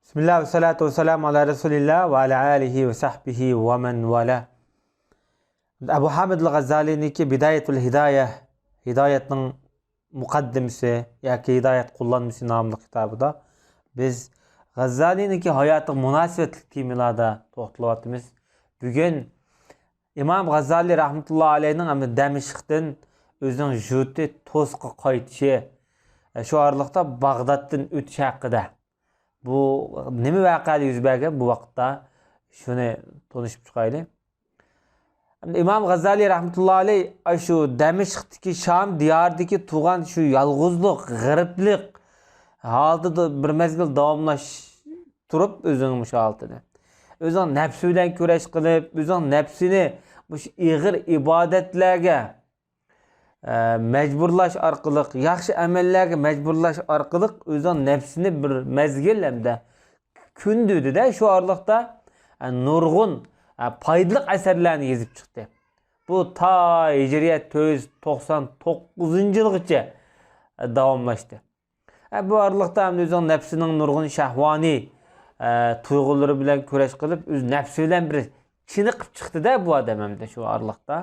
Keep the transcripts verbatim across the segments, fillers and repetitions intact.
بىسمىللا ۋەسسالاتۇ ۋەسسالامۇ ئالا رەسۇلىللا ۋە ئالا ئالىھى ۋە سەھبىھى ۋە مەن ۋالا. ئەبۇ ھامىدىل غەززالىنىڭكى بىدايەتۇل ھىدايە، ھىدايەتنىڭ مۇقەددىمىسى ياكى ھىدايەت قوللانمىسى ناملىق كىتابىدا بىز غەززالىنىڭكى ھاياتىغا مۇناسىۋەتلىك تېمىلاردا توختىلىۋاتىمىز. بۈگۈن ئىمام غەززالى رەھمەتۇللا ئەلەيھنىڭ ئەمدى دەمىشقتىن ئۆزىنىڭ يۇرتى توسقا قايتىشى، شۇ ئارىلىقتا باغدادتىن ئۆتۈش ھەققىدە. بۇ نېمە ۋەقەدە يۈز بەرگەن بۇ ۋاقىتتا؟ شۇنى تونۇشۇپ چىقايلى. ئىمام غەززالى رەھمەتۇللا ئەلەيھ ئاشۇ دەمىشقتىكى، شام دىيارىدىكى تۇرغان شۇ يالغۇزلۇق، غېرىبلىق ھالىتىدە بىر مەزگىل داۋاملاش تۇرۇپ ئۆزىنىڭ مۇشۇ ھالىتىنى، ئۆزىنىڭ نەپسى بىلەن كۈرەش قىلىپ، ئۆزىنىڭ نەپسىنى مۇشۇ ئېغىر ئىبادەتلەرگە ئە، مەجبۇرلاش ئارقىلىق، ياخشى ئەمەللەرگە مەجبۇرلاش ئارقىلىق ئۆزىنىڭ نەپسىنى بىر مەزگىل ھەمدە كۆندۈردى-دە، شۇ ئارىلىقتا، ئە، نۇرغۇن، ئە، پايدىلىق ئەسەرلەرنى يېزىپ چىقتى. بۇ تا ھىجرىيە تۆت يۈز توقسان توققۇزىنچى يىلغىچە، ئە، داۋاملاشتى. ئە، بۇ ئارىلىقتا ھەمدە ئۆزىنىڭ نەپسىنىڭ نۇرغۇن شەھۋانىي، ئە، تۇيغۇلىرى بىلەن كۈرەش قىلىپ، ئۆز نەپسى بىلەن بىر چېنىقىپ چىقتى-دە بۇ ئادەم ھەمدە شۇ ئارىلىقتا.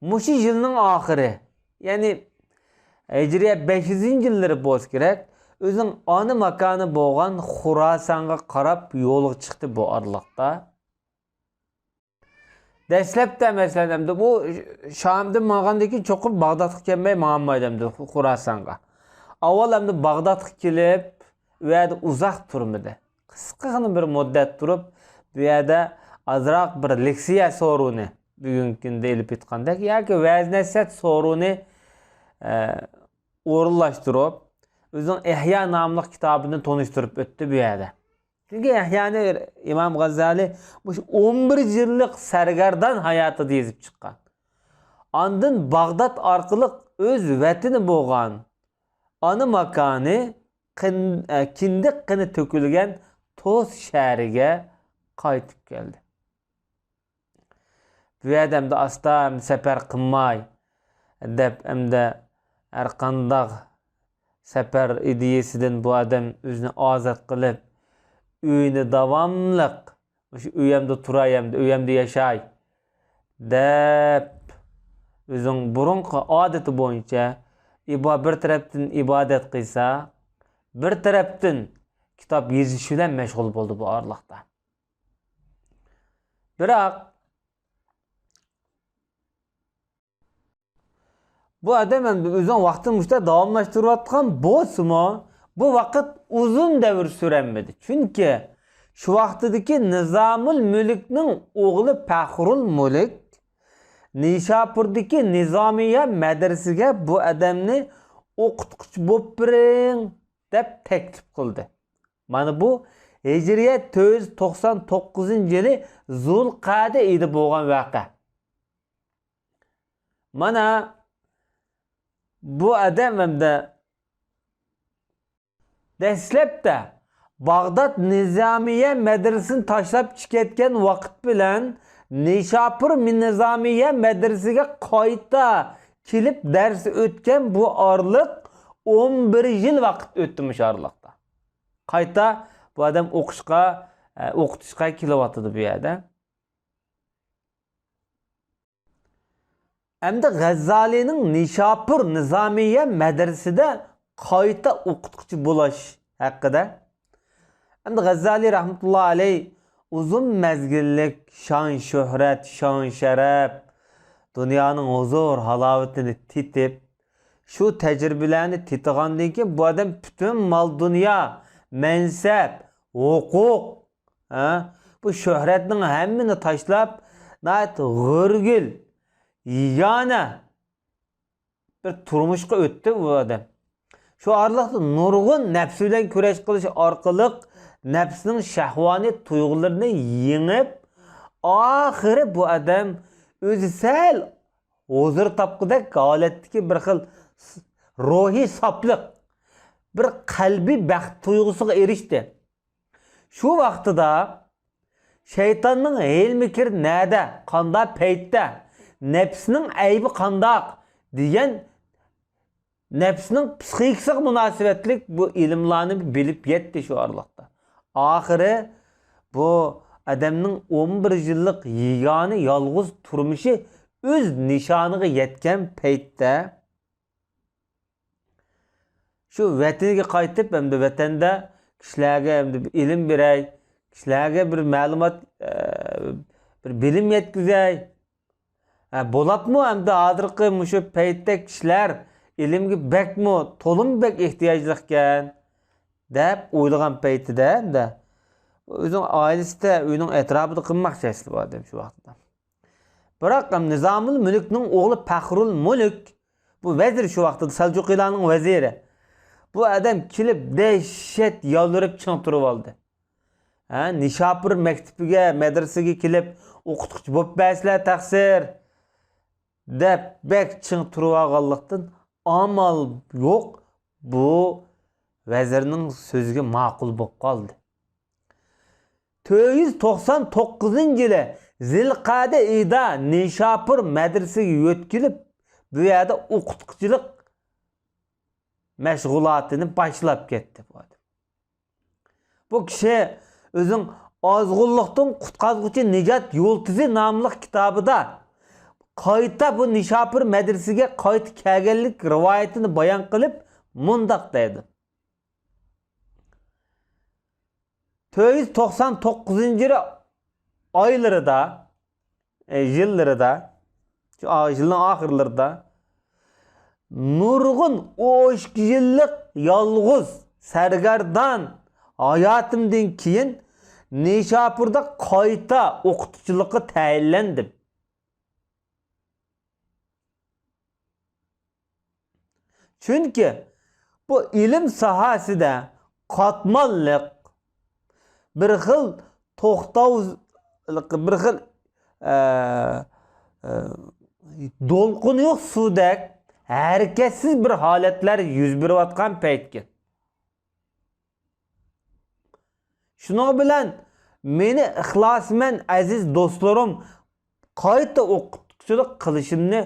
مۇشۇ يىلنىڭ ئاخىرى، يەنى ھىجرىيە بەش يۈزىنچى يىللىرى بولسا كېرەك، ئۆزىنىڭ ئانا ماكانى بولغان خوراسانغا قاراپ يولغا چىقتى بۇ ئارىلىقتا. دەسلەپتە، مەسىلەن، ئەمدى بۇ شامدىن ماڭغاندىن كېيىن چوقۇم باغدادقا كەلمەي ماڭالمايدۇ ئەمدى خوراسانغا. ئاۋۋال ئەمدى باغدادقا كېلىپ، ئۇ يەردە ئۇزاق تۇرمىدى. قىسقىغىنە بىر مۇددەت تۇرۇپ، بۇ يەردە ئازراق بىر لېكسىيە سورۇنى، بۈگۈنكى كۈندە ئېلىپ ئېيتقاندەك، ياكى ۋەز-نەسىھەت سورۇنى، ئە، ئورۇنلاشتۇرۇپ، ئۆزىنىڭ ئىھيا ناملىق كىتابىنى تونۇشتۇرۇپ ئۆتتى بۇ يەردە. چۈنكى ئىھيانى ئىمام غەززالى مۇشۇ ئون بىر يىللىق سەرگەردان ھاياتىدا يېزىپ چىققان. ئاندىن باغداد ئارقىلىق ئۆز ۋەتىنى بولغان ئانا ماكانى قىن-، ئە، كىندىك قېنى تۆكۈلگەن توس شەھىرىگە قايتىپ كەلدى. بۇ يەردە ئەمدى ئاستا، ئەمدى سەپەر قىلماي دەپ، ئەمدى ھەرقانداق سەپەر ئىدىيىسىدىن بۇ ئادەم ئۆزىنى ئازاد قىلىپ، ئۆيىنى داۋاملىق، مۇشۇ ئۆيەمدە تۇراي، ئەمدى ئۆيەمدە ياشاي دەپ، ئۆزىنىڭ بۇرۇنقى ئادىتى بويىچە ئىبا-، بىر تەرەپتىن ئىبادەت قىلسا، بىر تەرەپتىن كىتاب يېزىش بىلەن مەشغۇل بولدى بۇ ئارىلىقتا. بىراق، بۇ ئادەم ئەمدى ئۆزىنىڭ ۋاقتىنى مۇشۇنداق داۋاملاشتۇرۇۋاتقان بولسىمۇ، بۇ ۋاقىت ئۇزۇن دەۋر سۈرەلمىدى. چۈنكى شۇ ۋاقتىدىكى نىزامۇل مۈلۈكنىڭ ئوغلى پەخرۇل مۈلۈك نىشاپۇردىكى نىزامىيە مەدرىسىگە بۇ ئادەمنى ئوقۇتقۇچى بولۇپ بېرىڭ دەپ تەكلىپ قىلدى. مانا بۇ ھىجرىيە تۆت يۈز توقسان توققۇزىنچى يىلى زۇلقەدە ئېيىدا بولغان ۋەقە. مانا بۇ ئادەم ئەمدى دەسلەپتە باغداد نىزامىيە مەدرىسىنى تاشلاپ چىقىپ كەتكەن ۋاقىت بىلەن نىشاپۇر نىزامىيە مەدرىسىگە قايتا كېلىپ دەرس ئۆتكەن بۇ ئارىلىق ئون بىر يىل ۋاقىت ئۆتتى مۇشۇ ئارىلىقتا. قايتا بۇ ئادەم ئوقۇشقا، ئە، ئوقۇتۇشقا كېلىۋاتىدۇ بۇ يەردە. ئەمدى غەززالىنىڭ نىشاپۇر نىزامىيە مەدرىسىدە قايتا ئوقۇتقۇچى بولۇش ھەققىدە. ئەمدى غەززالى رەھمەتۇللا ئەلەي ئۇزۇن مەزگىللىك شان-شۆھرەت، شان-شەرەپ، دۇنيانىڭ ھۇزۇر-ھالاۋىتىنى تېتىپ، شۇ تەجرىبىلەرنى تېتىغاندىن كېيىن بۇ ئادەم پۈتۈن مال-دۇنيا، مەنسەپ، ھوقۇق، ھە؟ بۇ شۆھرەتنىڭ ھەممىنى تاشلاپ، ناھايىتى غۆرگىل، يېگانە بىر تۇرمۇشقا ئۆتتى بۇ ئادەم. شۇ ئارىلىقتا نۇرغۇن نەپسى بىلەن كۈرەش قىلىش ئارقىلىق نەپسىنىڭ شەھۋانىي تۇيغۇلىرىنى يېڭىپ، ئاخىرى بۇ ئادەم ئۆزى سەل ھۇزۇر تاپقۇدەك ھالەتتىكى بىر خىل س-، روھىي ساپلىق، بىر قەلبىي بەخت تۇيغۇسىغا ئېرىشتى. شۇ ۋاقتىدا شەيتاننىڭ ھىيلە-مىكرى نەدە، قانداق پەيتتە، نەپسىنىڭ ئەيىبى قانداق دېگەن نەپسنىڭ پسىخىكىسىغا مۇناسىۋەتلىك بۇ ئىلىملارنى بىلىپ يەتتى شۇ ئارىلىقتا. ئاخىرى بۇ ئادەمنىڭ ئون بىر يىللىق يېگانە يالغۇز تۇرمۇشى ئۆز نىشانىغا يەتكەن پەيتتە، شۇ ۋەتىنىگە قايتىپ، ئەمدى ۋەتەندە كىشىلەرگە ئەمدى بىر ئىلىم بېرەي، كىشىلەرگە بىر مەلۇمات، ئە، بىر بىلىم يەتكۈزەي. ھە، بولۇپمۇ ئەمدى ھازىرقى مۇشۇ پەيتتە كىشىلەر ئىلىمگە بەكمۇ، تولىمۇ بەك ئېھتىياجلىقكەن، دەپ ئويلىغان پەيتىدە ئەمدى ئۆزىنىڭ ئائىلىسىدە، ئۆيىنىڭ ئەتراپىدا قىلماقچى ئەسلى بۇ ئادەم شۇ ۋاقىتتا. بىراق، ھەم نىزامۇل مۈلۈكنىڭ ئوغلى پەخرۇل مۈلۈك، بۇ ۋەزىر شۇ ۋاقىتتا، سەلجۇقىيلارنىڭ ۋەزىرى. بۇ ئادەم كېلىپ دەھشەت يالۋۇرۇپ چىڭ تۇرۇۋالدى. ھە، نىشاپۇر مەكتىپىگە، مەدرىسىگە كېلىپ ئوقۇتقۇچى بولۇپ بەرسىلە تەقسىر، دەپ بەك چىڭ تۇرۇۋالغانلىقتىن، ئامال يوق، بۇ ۋەزىرنىڭ سۆزىگە ماقۇل بولۇپ قالدى. تۆت يۈز توقسان توققۇزىنچى يىلى زىلقەدە ئېيىدا نىشاپۇر مەدرىسىگە يۆتكىلىپ، بۇ يەردە ئوقۇتقۇچىلىق مەشغۇلاتىنى باشلاپ كەتتى بۇ ئادەم. بۇ كىشى ئۆزىنىڭ ئازغۇنلۇقتىن قۇتقازغۇچى نىجات يۇلتۇزى ناملىق كىتابىدا قايتا بۇ نىشاپۇر مەدرىسىگە قايتا كەلگەنلىك رىۋايىتىنى بايان قىلىپ مۇنداق دەيدۇ. تۆت يۈز توقسان توققۇزىنچى يىل ئايلىرىدا، ئە، يىللىرىدا، شۇ ئا-، يىلنىڭ ئاخىرلىرىدا نۇرغۇن ئوشۇق يىللىق يالغۇز سەرگەردان ھاياتىمدىن كېيىن نىشاپۇردا قايتا ئوقۇتقۇچىلىققا تەيىنلەندىم. چۈنكى بۇ ئىلىم ساھەسىدە قاتماللىق، بىر خىل توختاۋ-، بىر خىل، ئە، ئە، دولقۇنى يوق سۇدەك ھەرىكەتسىز بىر ھالەتلەر يۈز بېرىۋاتقان پەيتكەن. شۇنىڭ بىلەن مېنى ئىخلاسمەن ئەزىز دوستلىرىم قايتا ئوقۇتقۇچىلىق قىلىشىمنى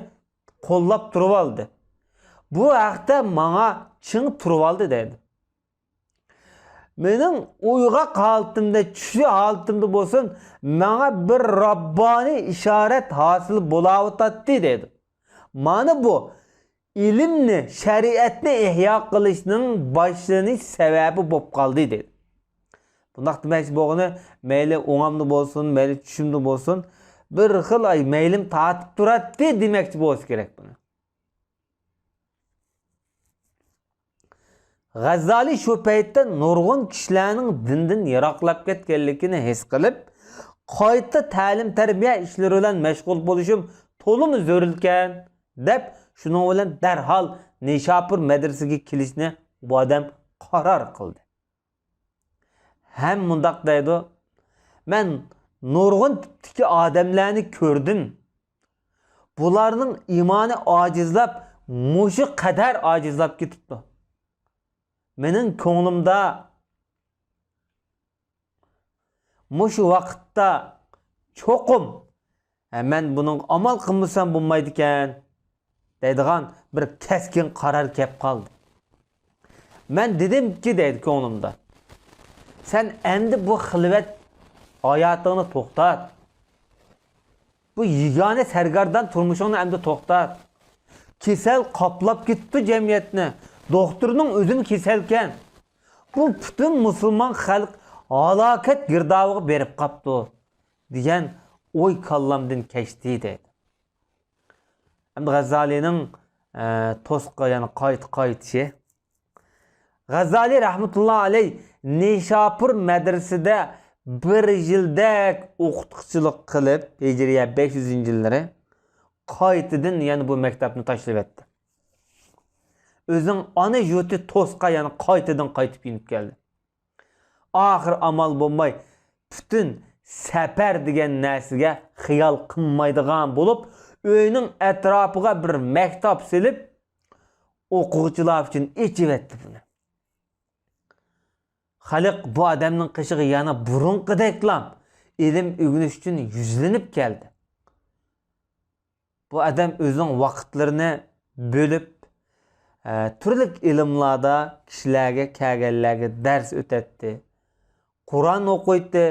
قوللاپ تۇرۇۋالدى. بۇ ھەقتە ماڭا چىڭ تۇرۇۋالدى دەيدۇ. مېنىڭ ئويغاق ھالىتىمدە، چۈشلۈك ھالىتىمدە بولسۇن، ماڭا بىر راببانىي ئىشارەت ھاسىل بولاۋاتاتتى دەيدۇ. مانا بۇ ئىلىمنى، شەرىئەتنى ئىھيا قىلىشنىڭ باشلىنىش سەۋەبى بولۇپ قالدى دەيدۇ. بۇنداق دېمەكچى بولغىنى، مەيلى ئوڭۇمدا بولسۇن، مەيلى چۈشۈمدە بولسۇن، بىر خىل، ئاي، مەيلىم تارتىپ تۇراتتى دېمەكچى بولسا كېرەك بۇنى. غەززالى شۇ پەيتتە نۇرغۇن كىشىلەرنىڭ دىندىن يىراقلاپ كەتكەنلىكىنى ھېس قىلىپ، قايتا تەلىم-تەربىيە ئىشلىرى بىلەن مەشغۇل بولۇشۇم تولىمۇ زۆرۈركەن، دەپ، شۇنىڭ بىلەن دەرھال نىشاپۇر مەدرىسىگە كېلىشنى بۇ ئادەم قارار قىلدى. ھەم مۇنداق دەيدۇ، مەن نۇرغۇن تىپتىكى ئادەملەرنى كۆردۈم. بۇلارنىڭ ئىمانى ئاجىزلاپ، مۇشۇ قەدەر ئاجىزلاپ كېتىپتۇ. مېنىڭ كۆڭلۈمدە مۇشۇ ۋاقىتتا چوقۇم، ھە، مەن بۇنىڭغا ئامال قىلمىسام بولمايدىكەن، دەيدىغان بىر كەسكىن قارار كەپ قالدى. مەن دېدىمكى، دەيدۇ كۆڭلۈمدە، سەن ئەمدى بۇ خىلۋەت ھاياتىڭنى توختات. بۇ يېگانە سەرگەردان تۇرمۇشۇڭنى ئەمدى توختات. كېسەل قاپلاپ كېتىپتۇ جەمئىيەتنى. دوختۇرنىڭ ئۆزىمۇ كېسەلكەن. بۇ پۈتۈن مۇسۇلمان خەلق ھالاكەت گىردابىغا بېرىپ قاپتۇ، دېگەن ئوي كاللامدىن كەچتى، دەيدۇ. ئەمدى غەززالىنىڭ، ئە، توسقا، يەنى قايتا قايتىشى. غەززالى رەھمەتۇللا ئەلەي نىشاپۇر مەدرىسىدە بىر يىلدەك ئوقۇتقۇچىلىق قىلىپ، ھىجرىيە بەش يۈزىنچى يىللىرى قايتىدىن يەنە بۇ مەكتەپنى تاشلىۋەتتى. ئۆزىنىڭ ئانا يۇرتى توسقا يەنە قايتىدىن قايتىپ يېنىپ كەلدى. ئاخىر ئامال بولماي، پۈتۈن سەپەر دېگەن نەرسىگە خىيال قىلمايدىغان بولۇپ، ئۆينىڭ ئەتراپىغا بىر مەكتەپ سېلىپ، ئوقۇغۇچىلار ئۈچۈن ئېچىۋەتتى بۇنى. خەلق بۇ ئادەمنىڭ قېشىغا يەنە بۇرۇنقىدەكلا ئىلىم ئۆگىنىش ئۈچۈن يۈزلىنىپ كەلدى. بۇ ئادەم ئۆزىنىڭ ۋاقىتلىرىنى بۆلۈپ، ئە، تۈرلۈك ئىلىملاردا كىشىلەرگە، كەلگەنلەرگە دەرس ئۆتەتتى. قۇرئان ئوقۇيتتى.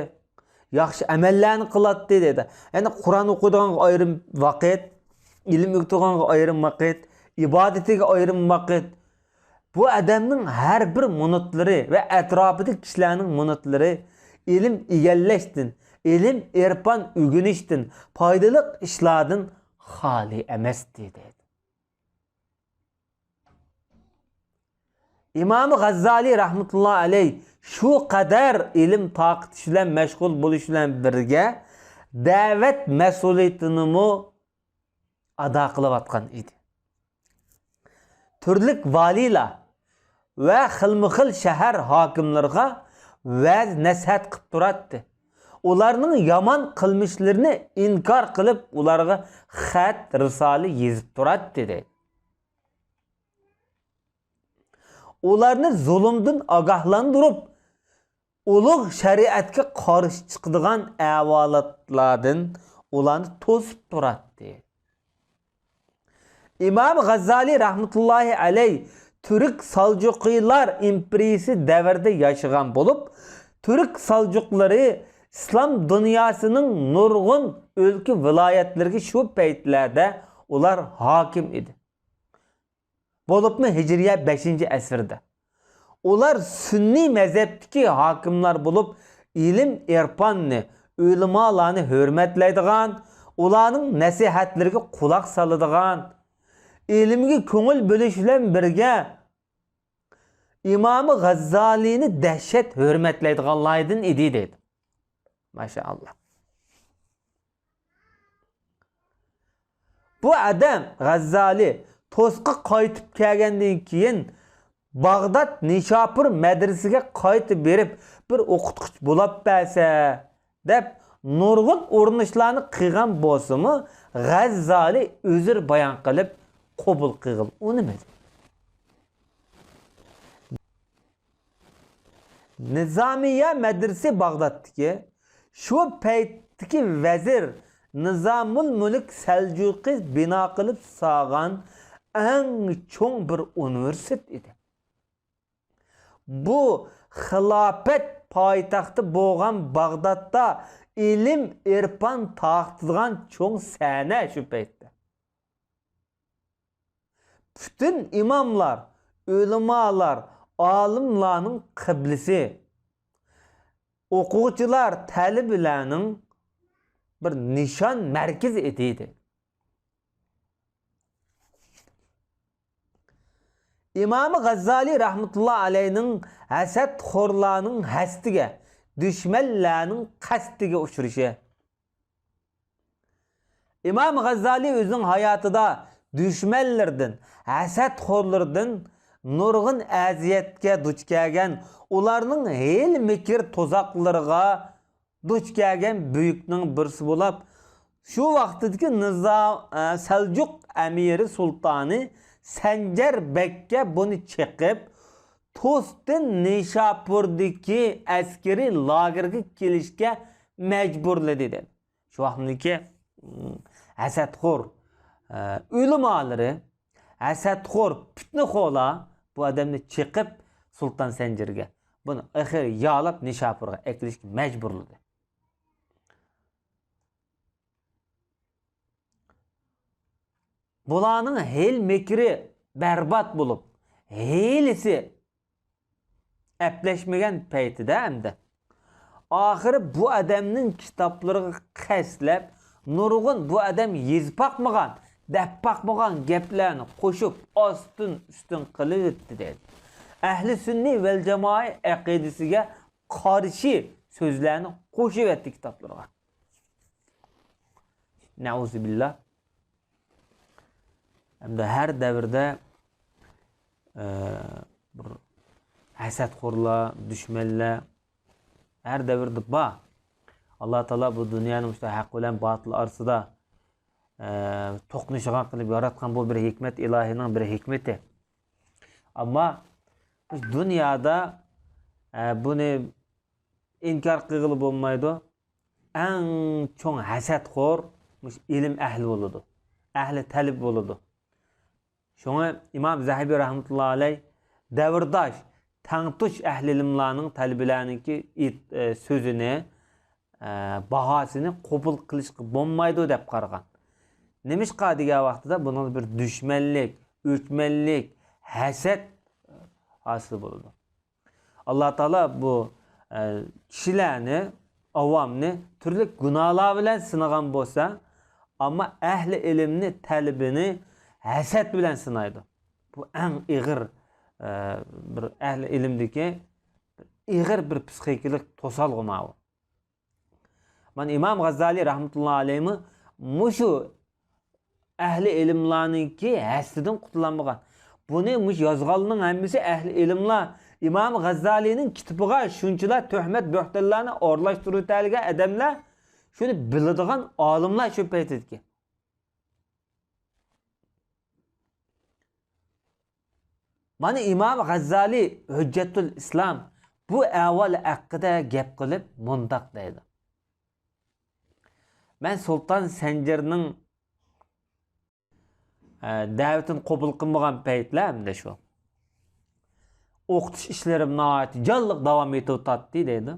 ياخشى ئەمەللەرنى قىلاتتى دەيدۇ. يەنى قۇرئان ئوقۇيدىغانغا ئايرىم ۋاقىت، ئىلىم ئۆگىتىدىغانغا ئايرىم ۋاقىت، ئىبادىتىگە ئايرىم ۋاقىت. بۇ ئادەمنىڭ ھەر بىر مىنۇتلىرى ۋە ئەتراپىدىكى كىشىلەرنىڭ مىنۇتلىرى ئىلىم ئىگىلەشتىن، ئىلىم ئېرپان ئۆگىنىشتىن، پايدىلىق ئىشلاردىن خالىي ئەمەستى دەيدۇ. ئىمام غەززالى رەھمەتۇللا ئەلەي شۇ قەدەر ئىلىم تارقىتىش بىلەن مەشغۇل بولۇش بىلەن بىرگە، دەۋەت مەسئۇلىيىتىنىمۇ ئادا قىلىۋاتقان ئىدى. تۈرلۈك ۋالىيلار ۋە خىلمۇ خىل شەھەر ھاكىملىرىغا ۋەز نەسىھەت قىلىپ تۇراتتى. ئۇلارنىڭ يامان قىلمىشلىرىنى ئىنكار قىلىپ، ئۇلارغا خەت، رىسالە يېزىپ تۇراتتى، دەيدۇ. ئۇلارنى زۇلۇمدىن ئاگاھلاندۇرۇپ، ئۇلۇغ شەرىئەتكە قارشى چىقىدىغان ئەھۋالاتلاردىن ئۇلارنى توسۇپ تۇراتتى. ئىمام غەززالى رەھمەتۇللاھى ئەلەي تۈرك سالجۇقىلار ئىمپېرىيىسى دەۋرىدە ياشىغان بولۇپ، تۈرك سالجۇقلىرى ئىسلام دۇنياسىنىڭ نۇرغۇن ئۆلكە ۋىلايەتلىرىگە شۇ پەيتلەردە ئۇلار ھاكىم ئىدى. بولۇپمۇ ھىجرىيە بەشىنچى ئەسىردە. ئۇلار سۈننىي مەزھەپتىكى ھاكىملار بولۇپ، ئىلىم-ئېرپاننى، ئۆلىمالارنى ھۆرمەتلەيدىغان، ئۇلارنىڭ نەسىھەتلىرىگە قۇلاق سالىدىغان، ئىلىمگە كۆڭۈل بۆلۈش بىلەن بىرگە، ئىمامى غەززالىنى دەھشەت ھۆرمەتلەيدىغانلاردىن ئىدى، دەيدۇ. ماشائاللا. بۇ ئادەم، غەززالى، توسقا قايتىپ كەلگەندىن كېيىن، باغداد نىشاپۇر مەدرىسىگە قايتا بېرىپ، بىر ئوقۇتقۇچى بولاپ بەرسە، دەپ نۇرغۇن ئۇرۇنۇشلارنى قىلغان بولسىمۇ، غەززالى ئۆزرە بايان قىلىپ، قوبۇل قىلغىلى ئۇنىمىدى. نىزامىيە مەدرىسى باغدادتىكى، شۇ پەيتتىكى ۋەزىر نىزامۇل مۈلۈك سەلجۇقى بىنا قىلىپ سالغان ئەڭ چوڭ بىر ئۇنىۋېرسىتېت ئىدى. بۇ خىلاپەت پايتەختى بولغان باغدادتا ئىلىم-ئېرپان تارقىتىدىغان چوڭ سەھنە شۇ پەيتتە. پۈتۈن ئىماملار، ئۆلىمالار، ئالىملارنىڭ قىبلىسى، ئوقۇغۇچىلار، تەلىبىلەرنىڭ بىر نىشان مەركىزى ئىدى. ئىمامى غەززالى رەھمەتۇللا ئەلەينىڭ ھەسەتخورلارنىڭ ھەستىگە، دۈشمەنلەرنىڭ قەستىگە ئۇچرىشى. ئىمام غەززالى ئۆزىنىڭ ھاياتىدا دۈشمەنلىرىدىن، ھەسەتخورلىرىدىن نۇرغۇن ئەزىيەتكە دۇچ كەلگەن، ئۇلارنىڭ ھىيلە-مىكىر تۇزاقلىرىغا دۇچ كەلگەن بۈيۈكنىڭ بىرسى بولۇپ، شۇ ۋاقتىدىكى نىزا-، ئە، سەلجۇق ئەمىرى سۇلتانى سەنجەر بەگكە بۇنى چېقىپ، توستىن نىشاپۇردىكى ئەسكىرىي لاگېرغا كېلىشكە مەجبۇرلىدى، دېدى. شۇ ۋاقىتتىكى، ئىم، ھەسەتخور، ئە، ئۆلىمالىرى، ھەسەتخور پىتنىخورلار بۇ ئادەمنى چېقىپ، سۇلتان سەنجەرگە، بۇنى ئېخىر يالاپ نىشاپۇرغا ئەكېلىشكە مەجبۇرلىدى. بۇلارنىڭ ھىيلە-مىكرى بەربات بولۇپ، ھىيلىسى ئەپلەشمىگەن پەيتىدە ئەمدى ئاخىرى بۇ ئادەمنىڭ كىتابلىرىغا قەستلەپ، نۇرغۇن بۇ ئادەم يېزىپ باقمىغان، دەپ باقمىغان گەپلەرنى قوشۇپ، ئاستىن-ئۈستۈن قىلىۋەتتى، دەيدۇ. ئەھلى سۈننىي ۋەل جامائە ئەقىدىسىگە قارشى سۆزلەرنى قوشۇۋەتتى كىتابلىرىغا. نەئۇزۇبىللا. ئەمدى ھەر دەۋردە، ئە، بىر ھەسەتخورلار، دۈشمەنلەر ھەر دەۋردە بار. ئاللا تائالا بۇ دۇنيانى مۇشۇ ھەق بىلەن باتىل ئارىسىدا، ئە، توقۇنۇشىدىغان قىلىپ ياراتقان، بۇ بىر ھېكمەت ئىلاھىنىڭ بىر ھېكمىتى. ئەمما بىز دۇنيادا، ئە، بۇنى ئىنكار قىلغىلى بولمايدۇ. ئەڭ چوڭ ھەسەتخور مۇشۇ ئىلىم ئەھلى بولىدۇ. ئەھلى تەلىپ بولىدۇ. شۇڭا ئىمام زەھەبى رەھمەتۇللا ئەلەي دەۋرداش، تەڭتۇش ئەھلى ئىلىملارنىڭ، تەلىبىلەرنىڭكى ئېيت-، ئە، سۆزىنى، ئە، باھاسىنى قوبۇل قىلىشقا بولمايدۇ دەپ قارىغان. نېمىشقا دېگەن ۋاقتىدا بۇنىڭدا بىر دۈشمەنلىك، ئۆچمەنلىك، ھەسەت ھاسىل بولىدۇ. ئاللا تائالا بۇ، ئە، كىشىلەرنى، ئاۋامنى تۈرلۈك گۇناھلار بىلەن سىنىغان بولسا، ئەمما ئەھلى ئىلىمنى، تەلىبىنى ھەسەت بىلەن سىنايدۇ. بۇ ئەڭ ئېغىر، ئە، بىر ئەھلى ئىلىمدىكى ئېغىر بىر پسىخىكىلىق توسالغۇ ماۋۇ. مانا ئىمام غەززالى رەھمەتۇللا ئەلەيھىمۇ مۇشۇ ئەھلى ئىلىملارنىڭكى ھەسىتىدىن قۇتۇلالمىغان. بۇنى مۇشۇ يازغانلارنىڭ ھەممىسى ئەھلى ئىلىملار. ئىمام غەززالىنىڭ كىتابىغا شۇنچىلا تۆھمەت، بۆھتانلارنى ئورۇنلاشتۇرۇۋېتەلىگەن ئادەملەر، شۇنى بىلىدىغان ئالىملار شۇ پەيتتىكى. مانا ئىمام غەززالى ھۆججەتۇل ئىسلام بۇ ئەھۋال ھەققىدە گەپ قىلىپ مۇنداق دەيدۇ: مەن سۇلتان سەنجىرنىڭ، ئە، دەۋىتىنى قوبۇل قىلمىغان پەيتلەر ئەمدى شۇ. ئوقۇتۇش ئىشلىرىم ناھايىتى جانلىق داۋام ئېتىۋاتاتتى دەيدۇ.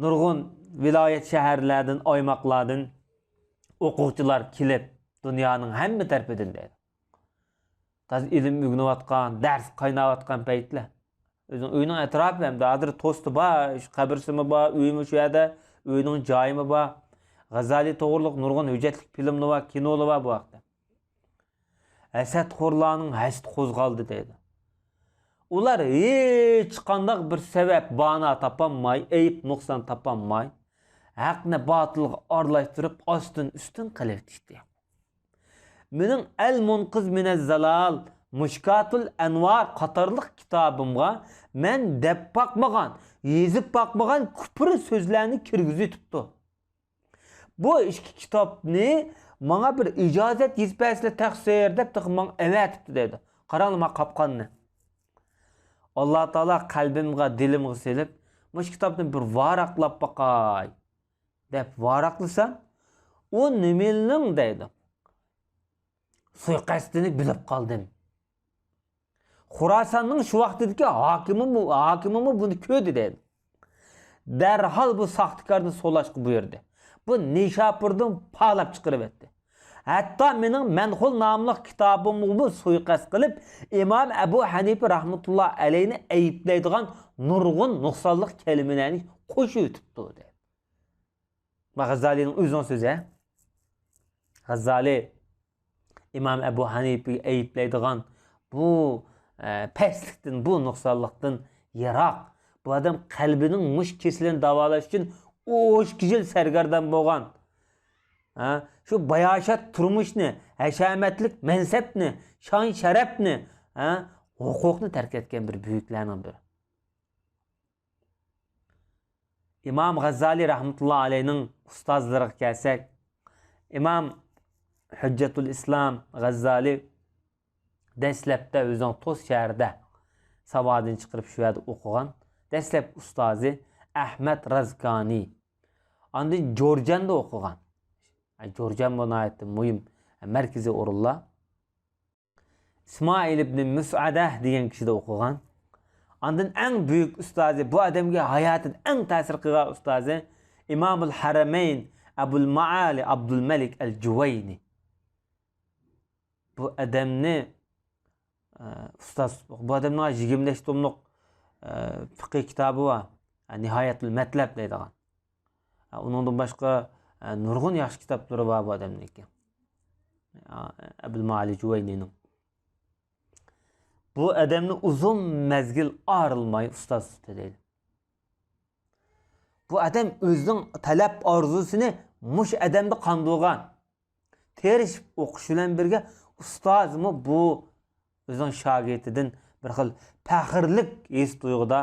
نۇرغۇن ۋىلايەت، شەھەرلەردىن، ئايماقلاردىن ئوقۇغۇچىلار كېلىپ، دۇنيانىڭ ھەممە تەرىپىدىن دەيدۇ. تازا ئىلىم ئۆگىنىۋاتقان، دەرس قايناۋاتقان پەيتلەر. ئۆزىنىڭ ئۆيىنىڭ ئەتراپى ھەمدە ھازىر توستى بار، قەبرىسىمۇ بار، ئۆيىمۇ شۇ يەردە، ئۆيىنىڭ جايىمۇ بار. غەززالى توغرۇلۇق نۇرغۇن ھۆججەتلىك فىلىملىرى بار، كىنولىرى بار بۇ ھەقتە. ھەسەتخورلارنىڭ ھەسىتى قوزغالدى دەيدۇ. ئۇلار ھېچقانداق بىر سەۋەب، بانا تاپالماي، ئەيىب، نۇقسان تاپالماي، ھەقنى باتىلغا ئارىلاشتۇرۇپ، ئاستىن ئۈستۈن قىلىۋېتىشتى. مېنىڭ ئەل مۇنقىز مىنەز زالال، مۇشكاتۇل ئەنۋار قاتارلىق كىتابىمغا مەن دەپ باقمىغان، يېزىپ باقمىغان كۇپۇر سۆزلەرنى كىرگۈزۈۋېتىپتۇ. بۇ ئىككى كىتابنى ماڭا بىر ئىجازەت يېزىپ بەرسىلە تەقسىر دەپ تېخى ماڭا ئەۋەتىپتۇ دەيدۇ. قاراڭلار ماڭا قاپقاننى. ئاللا تائالا قەلبىمگە، دىلىمغا سېلىپ، مۇشۇ كىتابنى بىر ۋاراقلاپ باقاي دەپ ۋاراقلىسام، ئۇ نېمىلنىڭ دەيدۇ، سۇيىقەستىنى بىلىپ قالدىم. خۇراساننىڭ شۇ ۋاقتىدىكى ھاكىمىمۇ، ھاكىمىمۇ بۇنى كۆردى دەيدۇ. دەرھال بۇ ساختىكارنى سولاشقا بۇيرۇدى. بۇ نىشاپۇردىن پالاپ چىقىرىۋەتتى. ھەتتا مېنىڭ مەنخۇل ناملىق كىتابىمغىمۇ سۇيىقەست قىلىپ، ئىمام ئەبۇ ھەنىپە رەھمەتۇللا ئەلەينى ئەيىبلەيدىغان نۇرغۇن نۇقسانلىق كەلىمىلەرنى قوشۇۋېتىپتۇ دەيدۇ. بۇ غەززالىنىڭ ئۆزىنىڭ سۆزى، ھە؟ غەززالى ئىمام ئەبۇ ھەنىپىگە ئەيىبلەيدىغان بۇ، ئە، پەسلىكتىن، بۇ نۇقسانلىقتىن يىراق. بۇ ئادەم قەلبىنىڭ مۇشۇ كېسىلىنى داۋالاش ئۈچۈن ئون ئىككى يىل سەرگەردان بولغان. ھە؟ شۇ باياشات تۇرمۇشنى، ھەشەمەتلىك مەنسەپنى، شان-شەرەپنى، ھە؟ ھوقۇقنى تەرك ئەتكەن بىر بۈيۈكلەرنىڭ بىرى. ئىمام غەززالى رەھمەتۇللا ئەلەينىڭ ئۇستازلىرىغا كەلسەك، ئىمام ھۆججەتۇل ئىسلام غەززالى دەسلەپتە ئۆزىنىڭ توس شەھىرىدە ساۋادىنى چىقىرىپ شۇ يەردە ئوقۇغان. دەسلەپ ئۇستازى ئەھمەد رازكانى. ئاندىن جورجاندا ئوقۇغان. ئە، جورجان بۇ ناھايىتى مۇھىم، ئە، مەركىزىي ئورۇنلار. ئىسمائىل ئىبنى مۇسئەدە دېگەن كىشىدە ئوقۇغان. ئاندىن ئەڭ بۈيۈك ئۇستازى، بۇ ئادەمگە ھاياتىدا ئەڭ تەسىر قىلغان ئۇستازى ئىمامۇل ھەرەمەين ئەبۇل مائالى ئابدۇلمەلىك ئەل جۇۋەينى. بۇ ئادەمنى، ئە، ئۇستاز، بۇ ئادەمنىڭ يىگىرمە بەش توملۇق، ئە، فىقھىي كىتابى بار. نىھايەتۇل مەتلەب دەيدىغان. ئۇنىڭدىن باشقا، نۇرغۇن ياخشى كىتابلىرى بار بۇ ئادەمنىڭكى. ئەبۇل مائالى جۇۋەينىنىڭ. بۇ ئادەمنى ئۇزۇن مەزگىل ئايرىلماي ئۇستاز تۇتتى دەيدۇ. بۇ ئادەم ئۆزىنىڭ تەلەپ ئارزۇسىنى مۇشۇ ئادەمدە قاندۇرغان. تىرىشىپ ئوقۇش بىلەن بىرگە ئۇستازمۇ بۇ ئۆزىنىڭ شاگىرتىدىن بىر خىل پەخىرلىك ھېس تۇيغۇدا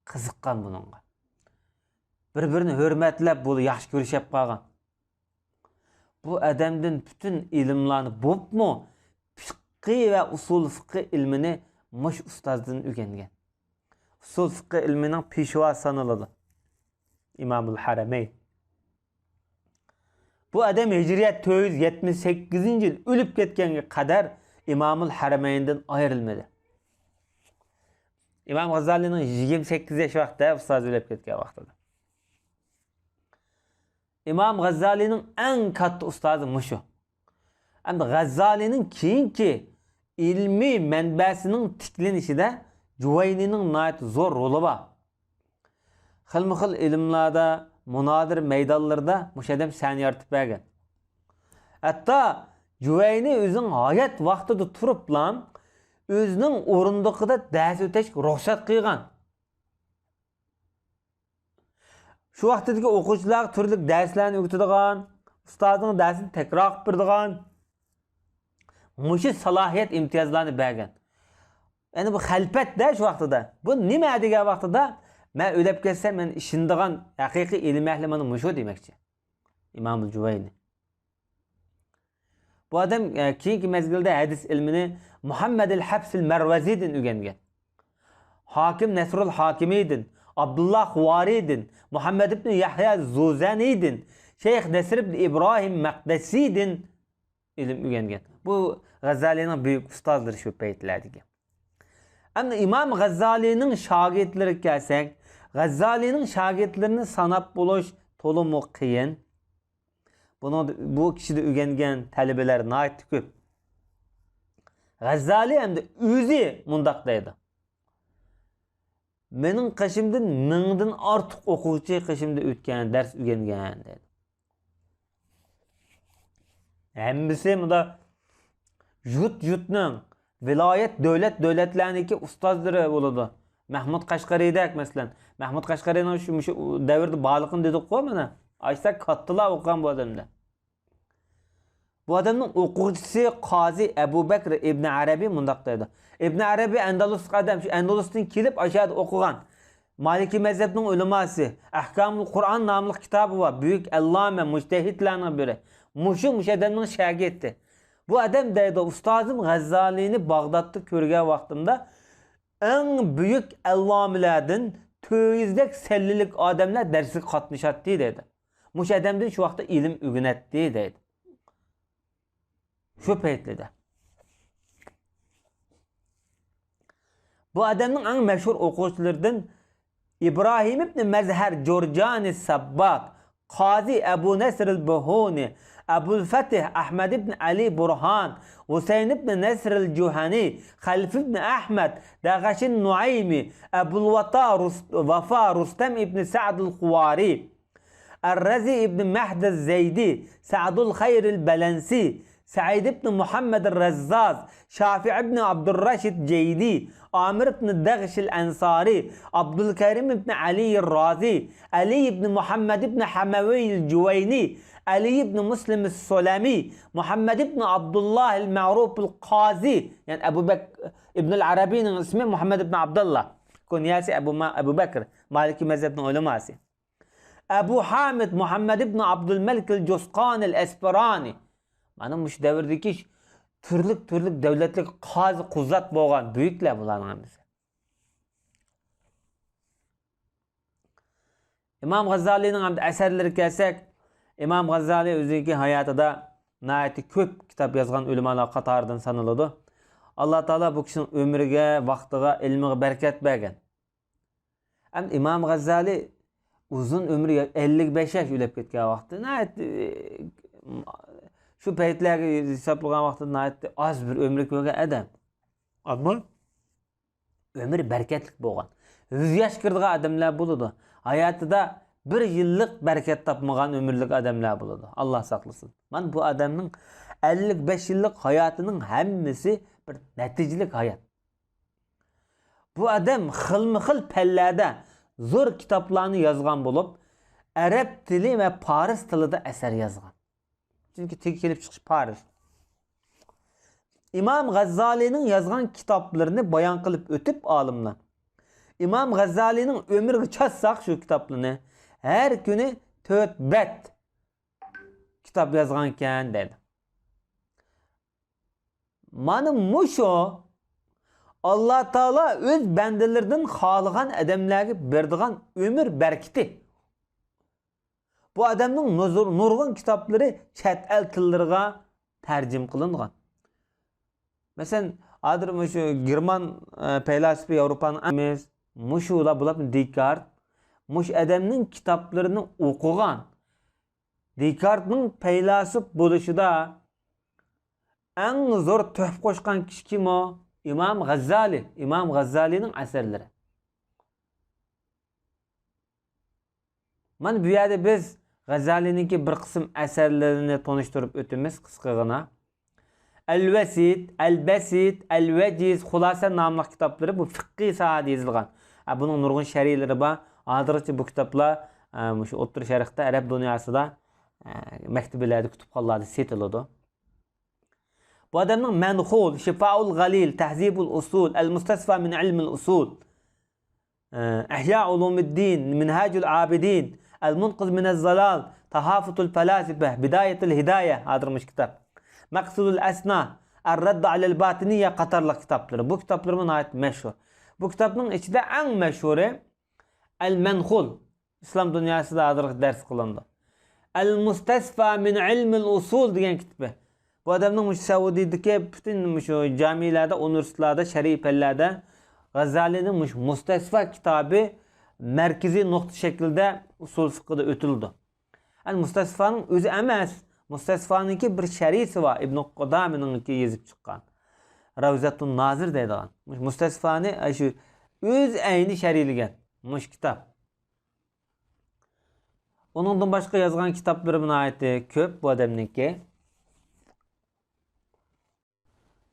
قىزىققان بۇنىڭغا. بىر-بىرىنى ھۆرمەتلەپ، بۇ ياخشى كۆرۈشۈپ قالغان. بۇ ئادەمدىن پۈتۈن ئىلىملارنى، بولۇپمۇ فىقھى ۋە ئۇسۇل فىقھى ئىلمىنى مۇشۇ ئۇستازدىن ئۆگەنگەن. ئۇسۇل فىقھى ئىلمىنىڭ پېشۋاسى سانىلىدۇ ئىمامۇل ھەرەمەين. بۇ ئادەم ھىجرىيەت تۆت يۈز يەتمىش سەككىزىنچى يىل ئۆلۈپ كەتكەنگە قەدەر ئىمامۇل ھەرەمەيندىن ئايرىلمىدى. ئىمام غازالىنىڭ يىگىرمە سەككىز ياش ۋاقتىدا ئۇستازى ئۆلۈپ كەتكەن ۋاقتىدا. ئىمام غازالىنىڭ ئەڭ كاتتا ئۇستازى مۇشۇ. ئەمدى غازالىنىڭ كېيىنكى ئىلمىي مەنبەسىنىڭ تىكلىنىشىدە جۇۋەينىنىڭ ناھايىتى زور رولى بار. خىلمۇ خىل ئىلىملاردا، مۇنازىرە مەيدانلىرىدا مۇشۇ ئادەم سەھنە يارىتىپ بەرگەن. ھەتتا جۇۋەينى ئۆزىنىڭ ھايات ۋاقتىدا تۇرۇپلا ئۆزىنىڭ ئورۇندۇقىدا دەرس ئۆتەشكە رۇخسەت قىلغان. شۇ ۋاقتىدىكى ئوقۇغۇچىلارغا تۈرلۈك دەرسلەرنى ئۆگىتىدىغان، ئۇستازىنىڭ دەرسىنى تەكرار قىلىپ بېرىدىغان، مۇشۇ سالاھىيەت ئىمتىيازلارنى بەرگەن. يەنى بۇ خەلپەتتە شۇ ۋاقتىدا. بۇ نېمە دېگەن ۋاقتىدا، مەن ئۆلۈپ كەتسەم، مەن ئىشىنىدىغان ھەقىقىي ئىلىم ئەھلى مانا مۇشۇ دېمەكچى. ئىمامۇل جۇۋەينى. بۇ ئادەم، ئە، كېيىنكى مەزگىلدە ھەدىس ئىلمىنى مۇھەممەدىل ھەفسىل مەرۋەزىدىن ئۆگەنگەن. ھاكىم نەسرۇل ھاكىمىدىن، ئابدۇللا خۇۋارىدىن، مۇھەممەد ئىبن يەھيا زۇزەنىدىن، شەيخ نەسر ئىبن ئىبراھىم مەقدەسىدىن ئىلىم ئۆگەنگەن. بۇ غەززالىنىڭ بۈيۈك ئۇستازلىرى شۇ پەيتلەردىكى. ئەمدى ئىمام غەززالىنىڭ شاگىرتلىرىگە كەلسەك، غەززالىنىڭ شاگىرتلىرىنى ساناپ بولۇش تولىمۇ قىيىن. بۇنىڭدا، بۇ كىشىدە ئۆگەنگەن تەلىبىلەر ناھايىتى كۆپ. غەززالى ئەمدى ئۆزى مۇنداق دەيدۇ: «مېنىڭ قېشىمدىن مىڭدىن ئارتۇق ئوقۇغۇچى قېشىمدا ئۆتكەن، دەرس ئۆگەنگەن» دەيدۇ. ھەممىسى مۇندا يۇرت-يۇرتنىڭ، ۋىلايەت، دۆلەت، دۆلەتلەرنىڭكى ئۇستازلىرى بولىدۇ. مەھمۇد قەشقەرىدەك، مەسىلەن. مەھمۇد قەشقەرىنىڭ شۇ، مۇشۇ دەۋردە بارلىقىنى دېدۇققۇ مانا. ئاشتا كاتتىلار ئوقۇغان بۇ ئادەمدە. بۇ ئادەمنىڭ ئوقۇغۇچىسى قازى ئەبۇ بەكر ئىبن ئەرەبى مۇنداق دەيدۇ. ئىبن ئەرەبى ئەندەلۇسلۇق ئادەم، شۇ ئەندەلۇستىن كېلىپ ئاشۇ يەردە ئوقۇغان. مالىكىي مەزھەپنىڭ ئۆلىماسى، ئەھكامۇل قۇرئان ناملىق كىتابى بار، بۈيۈك ئەللامە، مۇجتەھىدلەرنىڭ بىرى. مۇشۇ، مۇشۇ ئادەمنىڭ شاگىرتى. بۇ ئادەم دەيدۇ، ئۇستازىم غەززالىنى باغدادتا كۆرگەن ۋاقتىمدا ئەڭ بۈيۈك ئەللامىلەردىن، تۆت يۈزدەك سەللىلىك ئادەملەر دەرسكە قاتنىشاتتى دەيدۇ. مۇشۇ ئادەمدىن شۇ ۋاقىتتا ئىلىم ئۆگىنەتتى دەيدۇ. شۇ پەيتلىدە. بۇ ئادەمنىڭ ئەڭ مەشھۇر ئوقۇغۇچىلىرىدىن ئىبراھىم ئىبن مەزھەر جۇرجانى سەبباك، قازى ئەبۇ نەسرىل بۇھۇنى، ئەبۇل فەتھ ئەھمەد ئىبن ئەلى بۇرھان، ھۇسەين ئىبن نەسرىل جۇھەنى، خەلف ئىبن ئەھمەد، دەغەشىن نۇئەيمى، ئەبۇل ۋاتا رۇس-، ۋافا رۇستەم ئىبن سەئدىل خۇۋارى، ئەررەزى ئىبن مەھدىز زەيدى، سەئدۇل خەيرىل بەلەنسى، سەئىد ئىبن مۇھەممەد رەززاز، شافىئ ئىبن ئابدۇررەشىد جەيدى، ئامىر ئىبن دەغشىل ئەنسارى، ئابدۇلكەرىم ئىبن ئەلىي رازى، ئەلى ئىبن مۇھەممەد ئىبن ھەمەۋىل جۇۋەينى، ئەلى ئىبن مۇسلىم سۇلەمى، مۇھەممەد ئىبن ئابدۇللاھىل مەئروپۇل قازى، يەنى ئەبۇ بەك ئىبنۇل ئەرەبىنىڭ ئىسمى مۇھەممەد ئىبن ئابدۇللا، كۇنيەسى ئەبۇ ما-، ئەبۇ بەكر، مالىكىي مەزھەپنىڭ ئۆلىماسى. ئەبۇ ھامىد مۇھەممەد ئىبن ئابدۇلمەلىكىل جۇسقانىل ئەسپىرانى. مانا مۇشۇ دەۋردىكى تۈرلۈك، تۈرلۈك دەۋلەتلىك قازى قۇزات بولغان بۈيۈكلەر بۇلارنىڭ ھەممىسى. ئىمام غازالىنىڭ ھەمدە ئەسەرلىرىگە كەلسەك، ئىمام غازالى ئۆزىنىڭكى ھاياتىدا ناھايىتى كۆپ كىتاب يازغان ئۆلىمالار قاتارىدىن سانىلىدۇ. ئاللا تائالا بۇ كىشىنىڭ ئۆمرىگە، ۋاقتىغا، ئىلمىغا بەرىكەت بەرگەن. ئەمدى ئىمام غەززالى ئۇزۇن ئۆمرى، ئەللىك بەش ياش ئۆلۈپ كەتكەن ۋاقتى، ناھايىتى، شۇ پەيتلەرگە ھېسابلىغان ۋاقتىدا ناھايىتى ئاز بىر ئۆمرى كۆرگەن ئادەم. ئەمما ئۆمرى بەرىكەتلىك بولغان. يۈز ياش كىرىدىغان ئادەملەر بولىدۇ. ھاياتىدا بىر يىللىق بەرىكەت تاپمىغان ئۆمۈرلۈك ئادەملەر بولىدۇ. ئاللا ساقلىسۇن. مانا بۇ ئادەمنىڭ ئەللىك بەش يىللىق ھاياتىنىڭ ھەممىسى بىر نەتىجىلىك ھايات. بۇ ئادەم خىلمۇ خىل پەنلەردە زور كىتابلارنى يازغان بولۇپ، ئەرەب تىلى ۋە پارس تىلىدا ئەسەر يازغان. چۈنكى تېگى كېلىپ چىقىش پارس. ئىمام غەززالىنىڭ يازغان كىتابلىرىنى بايان قىلىپ ئۆتۈپ ئالىملار، ئىمام غەززالىنىڭ ئۆمرىگە چاچساق شۇ كىتابلىرىنى، ھەر كۈنى تۆت بەت كىتاب يازغانىكەن دەيدۇ. مانا مۇشۇ ئاللا تائالا ئۆز بەندىلىرىدىن خالىغان ئادەملەرگە بېرىدىغان ئۆمۈر بەرىكىتى. بۇ ئادەمنىڭ نۇزۇر-، نۇرغۇن كىتابلىرى چەت ئەل تىللىرىغا تەرجىمە قىلىنغان. مەسىلەن، ھازىر مۇشۇ گېرمان، ئە، پەيلاسوپى، ياۋروپانىڭ ئەڭ مۇشۇلار بولۇپ دېكارت، مۇشۇ ئادەمنىڭ كىتابلىرىنى ئوقۇغان. دېكارتنىڭ پەيلاسوپ بولۇشىدا ئەڭ زور تۆھپە قوشقان كىشى كىم ئۇ؟ ئىمام غەززالى. ئىمام غەززالىنىڭ ئەسەرلىرى. مانا بۇ يەردە بىز غەززالىنىڭكى بىر قىسىم ئەسەرلىرىنى تونۇشتۇرۇپ ئۆتىمىز قىسقىغىنا. ئەل ۋەسىت، ئەل بەسىت، ئەل ۋەجىز، خۇلاسە ناملىق كىتابلىرى بۇ فىققىي ساھەدە يېزىلغان. ئە، بۇنىڭ نۇرغۇن شەرھلىرى بار. ھازىرغىچە بۇ كىتابلار، ئە، مۇشۇ ئوتتۇرا شەرقتە، ئەرەب دۇنياسىدا، ئە، مەكتىبىلەردە، كۇتۇپخانىلاردا سېتىلىدۇ. بۇ ئادەمنىڭ مەنخۇل، شىفائۇل غەلىل، تەھزىبۇل ئۇسۇل، ئەل مۇستەسفا مىن ئىلمىل ئۇسۇل، ئە، ئىھيا ئۇلۇمىددىن، مىنھاجۇل ئابىدىن، ئەل مۇنقىز مىنەز زالال، تاھافۇتۇل پەلاسىپە، بىدايەتۇل ھىدايە، ھازىر مۇشۇ كىتاب، مەقسۇدۇل ئەسنا، ئەر رەدد ئەلەل باتىنىيە قاتارلىق كىتابلىرى. بۇ كىتابلىرىمۇ ناھايىتى مەشھۇر. بۇ كىتابنىڭ ئىچىدە ئەڭ مەشھۇرى ئەل مەنخۇل. ئىسلام دۇنياسىدا ھازىرغىچە دەرس قىلىنىدۇ. ئەل مۇستەسفا مىن ئىلمىل ئۇسۇل دېگەن كىتابى. بۇ ئادەمنىڭ مۇشۇ سەئۇدىدىكى پۈتۈن مۇشۇ جامىلاردا، ئۇنىۋېرسىتېتلاردا، شەرئىي پەنلەردە غەززالىنىڭ مۇشۇ مۇستەسفا كىتابى مەركىزىي نۇقتا شەكلىدە ئۇسۇل فىقھىدا ئۆتۈلىدۇ. ئەل مۇستەسفانىڭ ئۆزى ئەمەس، مۇستەسفانىڭكى بىر شەرھىسى بار، ئىبنى قۇدامىنىڭكى يېزىپ چىققان. رەۋزەتۇن نازىر دەيدىغان. مۇشۇ مۇستەسفانى، ئە، شۇ ئۆز ئەينى شەرھلىگەن مۇشۇ كىتاب. ئۇنىڭدىن باشقا يازغان كىتابلىرى ناھايىتى كۆپ بۇ ئادەمنىڭكى.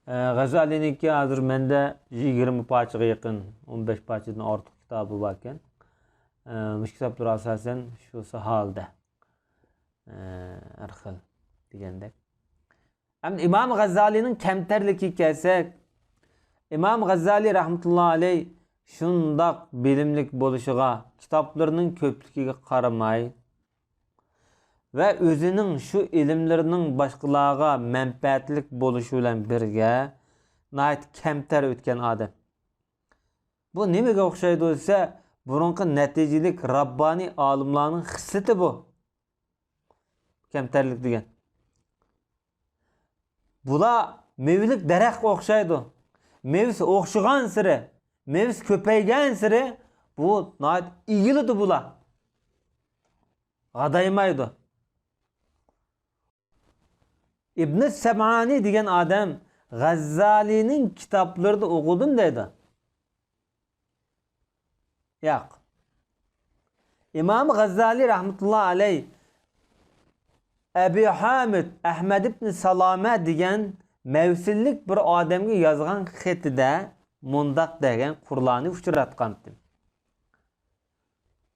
ئە، غەززالىنىڭكى ھازىر مەندە يىگىرمە پارچىغا يېقىن، ئون بەش پارچىدىن ئارتۇق كىتابى باركەن. ئە، مۇشۇ كىتابلار ئاساسەن شۇ ساھەدە، ئە، ھەر خىل دېگەندەك. ئەمدى ئىمام غەززالىنىڭ كەمتەرلىكىگە كەلسەك، ئىمام غەززالى رەھمەتۇللا ئەلەيھ شۇنداق بىلىملىك بولۇشىغا، كىتابلىرىنىڭ كۆپلۈكىگە قارىماي ۋە ئۆزىنىڭ شۇ ئىلىملىرىنىڭ باشقىلارغا مەنپەئەتلىك بولۇشى بىلەن بىرگە، ناھايىتى كەمتەر ئۆتكەن ئادەم. بۇ نېمىگە ئوخشايدۇ دېسە، بۇرۇنقى نەتىجىلىك راببانىي ئالىملارنىڭ خىسلىتى بۇ. كەمتەرلىك دېگەن. بۇلار مېۋىلىك دەرەخكە ئوخشايدۇ. مېۋىسى ئوخشىغانسېرى، مېۋىسى كۆپەيگەنسېرى بۇ ناھايىتى ئېگىلىدۇ بۇلار. غادايمايدۇ. ئىبنى سەمئانى دېگەن ئادەم غەززالىنىڭ كىتابلىرىدا ئوقۇدۇم دەيدۇ. ياق. ئىمام غەززالى رەھمەتۇللا ئەلەي ئەبى ھامىد ئەھمەد ئىبن سالامە دېگەن مەۋسىللىك بىر ئادەمگە يازغان خېتىدە مۇنداق دېگەن قۇرلارنى ئۇچراتقانتىم.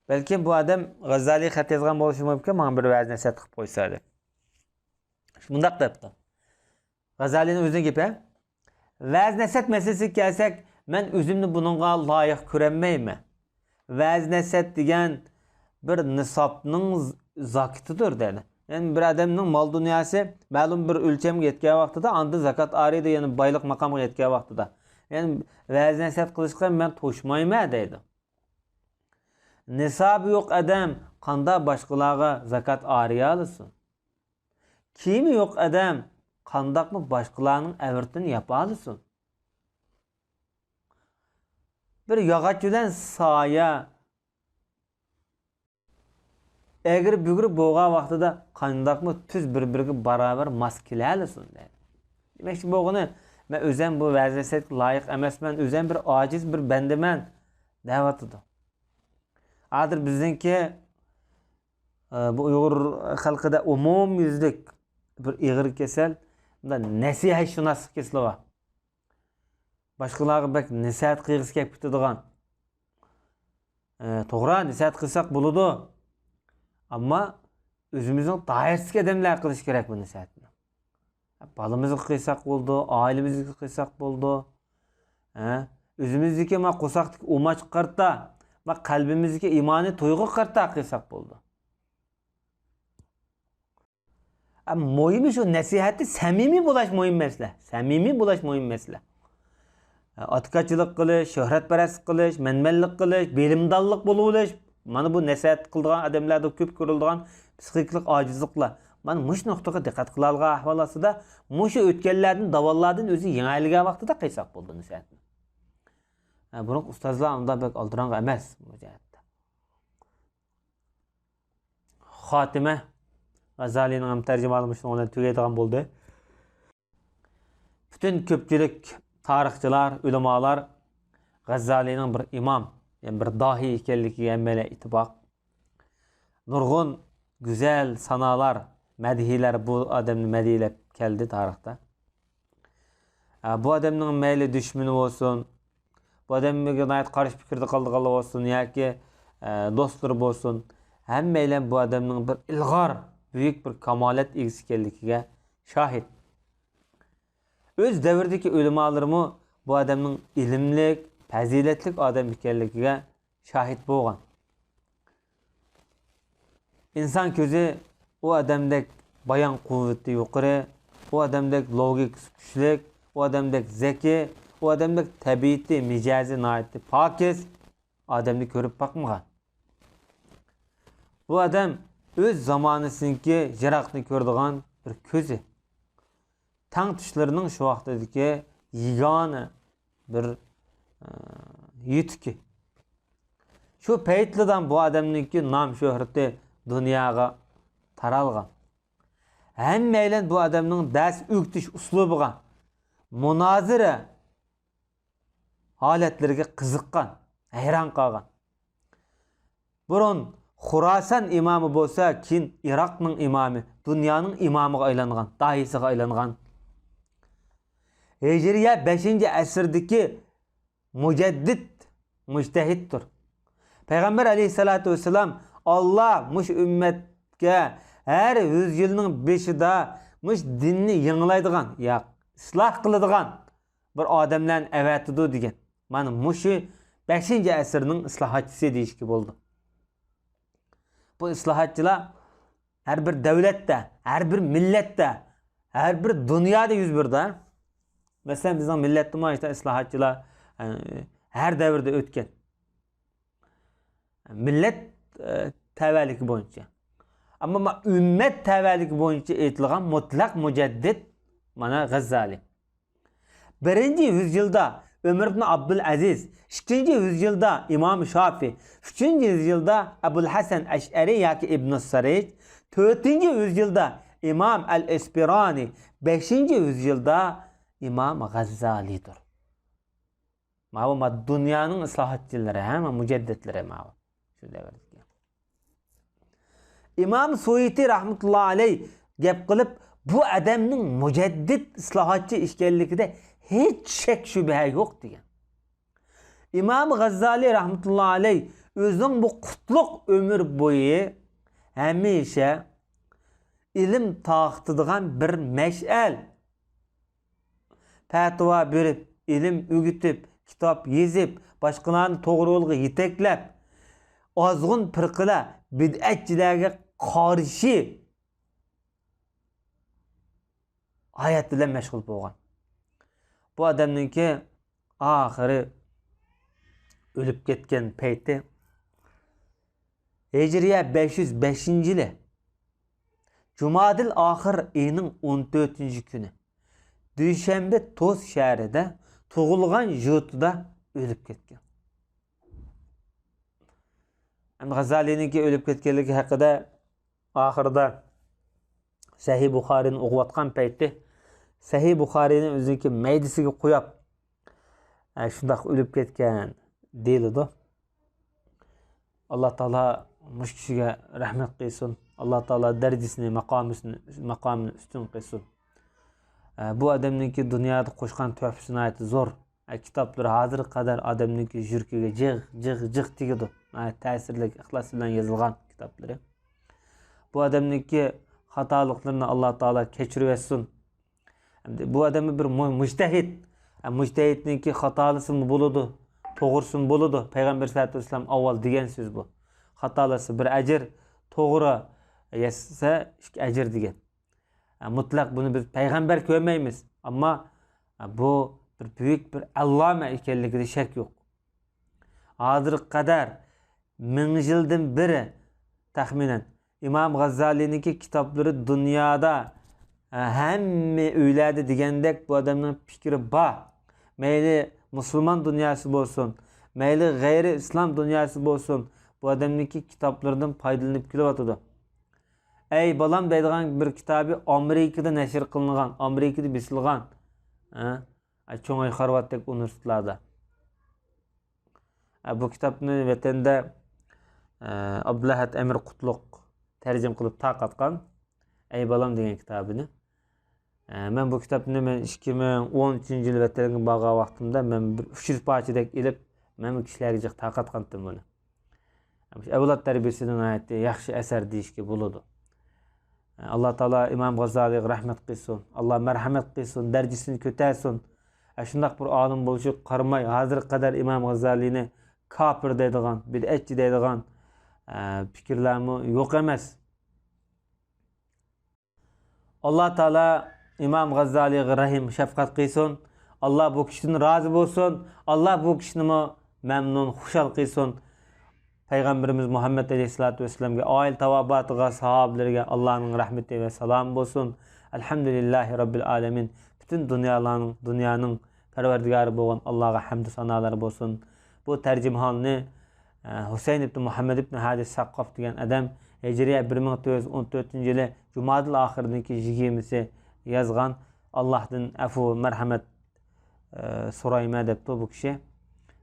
بەلكىم بۇ ئادەم غەززالىگە خەت يازغان بولۇشى مۇمكىن، ماڭا بىر ۋەز نەسىھەت قىلىپ قويسا دەپ. مۇنداق دەپتۇ. غەززالىنىڭ ئۆزىنىڭ گېپى. ۋەز نەسىھەت مەسىلىسىگە كەلسەك، مەن ئۆزۈمنى بۇنىڭغا لايىق كۆرەلمەيمەن. ۋەز نەسىھەت دېگەن بىر نىسابنىڭ ز-، زاكىتىدۇر دەيدۇ. يەنى بىر ئادەمنىڭ مال دۇنياسى مەلۇم بىر ئۆلچەمگە يەتكەن ۋاقتىدا، ئاندىن زاكات ئايرىيدۇ، يەنى بايلىق ماقامغا يەتكەن ۋاقتىدا. يەنى ۋەز نەسىھەت قىلىشقا مەن توشمايمەن دەيدۇ. نىسابى يوق ئادەم قانداق باشقىلارغا زاكات ئايرىيالىسۇن؟ كىيىمى يوق ئادەم قانداقمۇ باشقىلارنىڭ ئەۋرىتىنى ياپالىسۇن؟ بىر ياغاچ بىلەن سايە ئەگرى-بۈگرى بولغان ۋاقتىدا قانداقمۇ تۈز بىر-بىرىگە باراۋەر ماس كېلەلىسۇن دەيدۇ. دېمەكچى بولغىنى، مەن ئۆزەم بۇ ۋەز نەسىھەتكە لايىق ئەمەسمەن، ئۆزەم بىر ئاجىز، بىر بەندىمەن دەۋاتىدۇ. ھازىر بىزنىڭكى، ئە، بۇ ئۇيغۇر خەلقىدە ئومۇميۈزلۈك بىر ئېغىر كېسەل، بۇندا نەسىھەتشۇناسلىق كېسىلى بار. باشقىلارغا بەك نەسىھەت قىلغۇسى كەپ كېتىدىغان. ئە، توغرا، نەسىھەت قىلساق بولىدۇ. ئەمما ئۆزىمىزنىڭ دائىرىسىدىكى ئادەملەر قىلىش كېرەك بۇ نەسىھەتنى. بالىمىزغا قىلساق بولىدۇ، ئائىلىمىزگە قىلساق بولىدۇ. ھە؟ ئۆزىمىزدىكى ما قورساقتىكى ئۇماچقا قارىتا، ما قەلبىمىزدىكى ئىمانىي تۇيغۇغا قارىتا قىلساق بولىدۇ. ئە، مۇھىمى شۇ نەسىھەتتە سەمىمىي بولاش مۇھىم مەسىلە. سەمىمىي بولاش مۇھىم مەسىلە. ئە، ئاتىكەنچىلىك قىلىش، شۆھرەتپەرەسلىك قىلىش، مەنمەنلىك قىلىش، بىلىمدانلىق بولۇۋېلىش، مانا بۇ نەسىھەت قىلىدىغان ئادەملەردە كۆپ كۆرۈلىدىغان پسىخىكىلىق ئاجىزلىقلار. مانا مۇشۇ نۇقتىغا دىققەت قىلالىغان ئەھۋال ئاستىدا، مۇشۇ ئۆتكەنلەردىن، داۋانلاردىن ئۆزى يېڭەلىگەن ۋاقتىدا قىلساق بولىدۇ نەسىھەتنى. ھە، بۇرۇنقى ئۇستازلار ئۇنداق بەك ئالدىراڭغۇ ئەمەس بۇ جەھەتتە. خاتىمە، غەززالىنىڭ ھەم تەرجىمىھالى مۇشۇنىڭ بىلەن تۈگەيدىغان بولدى. پۈتۈن كۆپچىلىك تارىخچىلار، ئۆلىمالار غەززالىنىڭ بىر ئىمام، يەنى بىر داھىي ئىكەنلىكىگە ھەممەيلەن ئىتتىپاق. نۇرغۇن گۈزەل سانالار، مەدھىيلەر بۇ ئادەمنى مەدھىيلەپ كەلدى تارىختا. ئە، بۇ ئادەمنىڭ مەيلى دۈشمىنى بولسۇن، بۇ ئادەمگە ناھايىتى قارشى پىكىردە قالىدىغانلار بولسۇن ياكى، ئە، دوستلىرى بولسۇن، ھەممەيلەن بۇ ئادەمنىڭ بىر ئىلغار، بۈيۈك بىر كامالەت ئىگىسى ئىكەنلىكىگە شاھىت. ئۆز دەۋرىدىكى ئۆلىمالىرىمۇ بۇ ئادەمنىڭ ئىلىملىك، پەزىلەتلىك ئادەم ئىكەنلىكىگە شاھىت بولغان. ئىنسان كۆزى ئۇ ئادەمدەك بايان قۇۋۋىتى يۇقىرى، ئۇ ئادەمدەك لوگىكىسى كۈچلۈك، ئۇ ئادەمدەك زەكىي، ئۇ ئادەمدەك تەبىئىتى، مىجەزى ناھايىتى پاكىز ئادەمنى كۆرۈپ باقمىغان. بۇ ئادەم ئۆز زامانىسىنىڭكى يىراقنى كۆرىدىغان بىر كۆزى. تەڭتۇشلىرىنىڭ شۇ ۋاقتىدىكى يېگانە بىر، ئە، يۈتۈكى. شۇ پەيتلىدىن بۇ ئادەمنىڭكى نام شۆھرىتى دۇنياغا تارالغان. ھەممەيلەن بۇ ئادەمنىڭ دەرس ئۆگىتىش ئۇسلۇبىغا، مۇنازىرە ھالەتلىرىگە قىزىققان، ھەيران قالغان. بۇرۇن خۇراسان ئىمامى بولسا، كېيىن ئىراقنىڭ ئىمامى، دۇنيانىڭ ئىمامىغا ئايلانغان، داھىيسىغا ئايلانغان. ھىجرىيە بەشىنچى ئەسىردىكى مۇجەددىد، مۇجتەھىدتۇر. پەيغەمبەر ئەلەيھىسسالاتۇ ۋەسسالام، ئاللا مۇشۇ ئۈممەتكە ھەر يۈز يىلنىڭ بېشىدا مۇشۇ دىننى يېڭىلايدىغان، يا ئىسلاھ قىلىدىغان بىر ئادەملەرنى ئەۋەتىدۇ دېگەن. مانا مۇشۇ بەشىنچى ئەسىرنىڭ ئىسلاھاتچىسى دېيىشكە بولىدۇ. بۇ ئىسلاھاتچىلار ھەر بىر دەۋلەتتە، ھەر بىر مىللەتتە، ھەر بىر دۇنيادا يۈز بېرىدۇ. مەسىلەن، بىزنىڭ مىللەتتىمۇ ئىسلاھاتچىلار، ئە، ھەر دەۋردە ئۆتكەن. مىللەت، ئە، تەۋەلىكى بويىچە. ئەمما ما-، ئۈممەت تەۋەلىكى بويىچە ئېيتىلغان مۇتلەق مۇجەددىد، مانا، غەززالى. بىرىنچى يۈز يىلدا ئۆمەر ئىبن ئابدۇل ئەزىز، ئىككىنچى يۈز يىلدا ئىمام شافىي، ئۈچىنچى يۈز يىلدا ئەبۇل ھەسەن ئەشئەرى ياكى ئىبن سىرىج، تۆتىنچى يۈز يىلدا ئىمام ئەل ئىسپىرانى، بەشىنچى يۈز يىلدا ئىمام غەززالىدۇر. ماۋۇ ما-، دۇنيانىڭ ئىسلاھاتچىلىرى، ھە، ما-، مۇجەددىدلىرى ماۋۇ. شۇ دەۋردىكى. ئىمام سۇيۇتى رەھمەتۇللا ئەلەي گەپ قىلىپ، بۇ ئادەمنىڭ مۇجەددىد ئىسلاھاتچى ئىكەنلىكىدە ھېچ شەك شۈبھە يوق دېگەن. ئىمام غەززالى رەھمەتۇللا ئەلەي ئۆزىنىڭ بۇ قۇتلۇق ئۆمۈر بويى ھەمىشە ئىلىم تارقىتىدىغان بىر مەشئەل. پەتىۋا بېرىپ، ئىلىم ئۆگىتىپ، كىتاب يېزىپ، باشقىلارنى توغرا يولغا يېتەكلەپ، ئازغۇن پىرقىلەر، بىدئەتچىلەرگە قارشى ھايات بىلەن مەشغۇل بولغان. بۇ ئادەمنىڭكى ئاخىرى ئۆلۈپ كەتكەن پەيتى ھىجرىيە بەش يۈز بەشىنچى يىلى جۇمادىل ئاخىر ئېيىنىڭ ئون تۆتىنچى كۈنى دۈشەنبە توس شەھىرىدە تۇغۇلغان يۇرتىدا ئۆلۈپ كەتكەن. ئەمدى غەززالىنىڭكى ئۆلۈپ كەتكەنلىكى ھەققىدە ئاخىرىدا سەھىھ بۇخارىينى ئوقۇۋاتقان پەيتتە سەھىھ بۇخارىينى ئۆزىنىڭكى مەيدىسىگە قويۇپ، ئە، شۇنداق ئۆلۈپ كەتكەن دېيىلىدۇ. ئاللا تائالا مۇشۇ كىشىگە رەھمەت قىلسۇن. ئاللا تائالا دەرىجىسىنى، ماقامىسىنى، ماقامىنى ئۈستۈن قىلسۇن. ئە، بۇ ئادەمنىڭكى دۇنيادا قوشقان تۆھپىسى ناھايىتى زور. ئە، كىتابلىرى ھازىرغا قەدەر ئادەمنىڭكى يۈرىكىگە جىغ، جىغ، جىغ تېگىدۇ. ناھايىتى تەسىرلىك ئىخلاس بىلەن يېزىلغان كىتابلىرى. بۇ ئادەمنىڭكى خاتالىقلىرىنى ئاللا تائالا كەچۈرۈۋەتسۇن. ئەمدى بۇ ئادەم بىر مۇ-، مۇجتەھىد. ئە، مۇجتەھىدنىڭكى خاتالىسىمۇ بولىدۇ، توغرىسىمۇ بولىدۇ. پەيغەمبەر سەللەللاھۇ ئەلەيھى ۋەسەللەم ئاۋۋال دېگەن سۆز بۇ. خاتالىسا بىر ئەجىر، توغرا يەتسە ئىككى ئەجىر دېگەن. ئە، مۇتلەق بۇنى بىز پەيغەمبەر كۆرمەيمىز. ئەمما، ئە، بۇ بىر بۈيۈك بىر ئەللامە ئىكەنلىكىدە شەك يوق. ھازىرغا قەدەر مىڭ يىلدىن بېرى تەخمىنەن ئىمام غاززالىنىڭكى كىتابلىرى دۇنيادا، ھە، ھەممە ئۆيلەردە دېگەندەك بۇ ئادەمنىڭ پىكرى بار. مەيلى مۇسۇلمان دۇنياسى بولسۇن، مەيلى غەيرىي ئىسلام دۇنياسى بولسۇن، بۇ ئادەمنىڭكى كىتابلىرىدىن پايدىلىنىپ كېلىۋاتىدۇ. ئەي بالام دەيدىغان بىر كىتابى ئامېرىكىدا نەشر قىلىنغان، ئامېرىكىدا بېسىلغان، ھە، چوڭايغان خارۋاتتەك ئۇنىۋېرسىتېتلاردا. ئە، بۇ كىتابنى ۋەتەندە، ئە، ئابدۇلئەھەد ئەمىر قۇتلۇق تەرجىمە قىلىپ تارقاتقان، ئەي بالام دېگەن كىتابىنى. ئە، مەن بۇ كىتابنى مەن ئىككى مىڭ ئون ئۈچىنچى يىل ۋەتەنگە بارغان ۋاقتىمدا مەن بىر ئۈچ يۈز پارچىدەك ئېلىپ، مەن كىشىلەرگە جىق تارقاتقانتىم بۇنى. ئەۋلاد تەربىيەسىدە ناھايىتى ياخشى ئەسەر دېيىشكە بولىدۇ. ئاللا تائالا ئىمام غازالىغا رەھمەت قىلسۇن. ئاللا مەرھەمەت قىلسۇن، دەرىجىسىنى كۆتەرسۇن. ئە، شۇنداق بىر ئالىم بولۇشىغا قارىماي، ھازىرغا قەدەر ئىمام غازالىنى كاپىر دەيدىغان، بىدئەتچى دەيدىغان، ئە، پىكىرلەرمۇ يوق ئەمەس. ئاللا تائالا ئىمام غازالىغا رەھىم، شەپقەت قىلسۇن. ئاللا بۇ كىشىدىن رازى بولسۇن. ئاللا بۇ كىشىنىمۇ مەمنۇن، خۇشال قىلسۇن. پەيغەمبىرىمىز مۇھەممەد ئەلەيھىسسالاتۇ ۋەسسالامغا، ئائىلە تاۋابىئاتىغا، ساھابىلىرىگە ئاللانىڭ رەھمىتى ۋە سالامى بولسۇن. ئەلھەمدۇلىللاھى رەببىل ئالەمىن. پۈتۈن دۇنيالارنىڭ، دۇنيانىڭ پەرۋەردىگارى بولغان ئاللاغا ھەمدۇ سانالار بولسۇن. بۇ تەرجىمىھالنى، ئە، ھۈسەيىن ئىبن مۇھەممەد ئىبن ھادى سەققاف دېگەن ئادەم ھىجرىيە بىر مىڭ تۆت يۈز ئون تۆتىنچى يىلى جۇمادىل ئاخىرىدىكى يىگىرمىسى يازغان. ئاللاھتىن ئەفۇ، مەرھەمەت، ئە، سورايمەن دەپتۇ بۇ كىشى.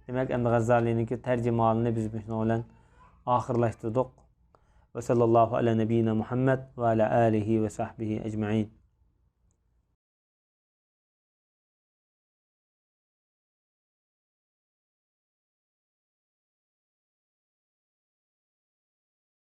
دېمەك، ئەمدى غازالىنىڭكى تەرجىمىھالىنى بىز بۇنىڭ بىلەن ئاخىرلاشتۇردۇق. ۋە سەللەللاھۇ ئەلە نەبىييىنا مۇھەممەد ۋە ئەلە ئالىھى ۋە سەھبىھى ئەجمەئىن.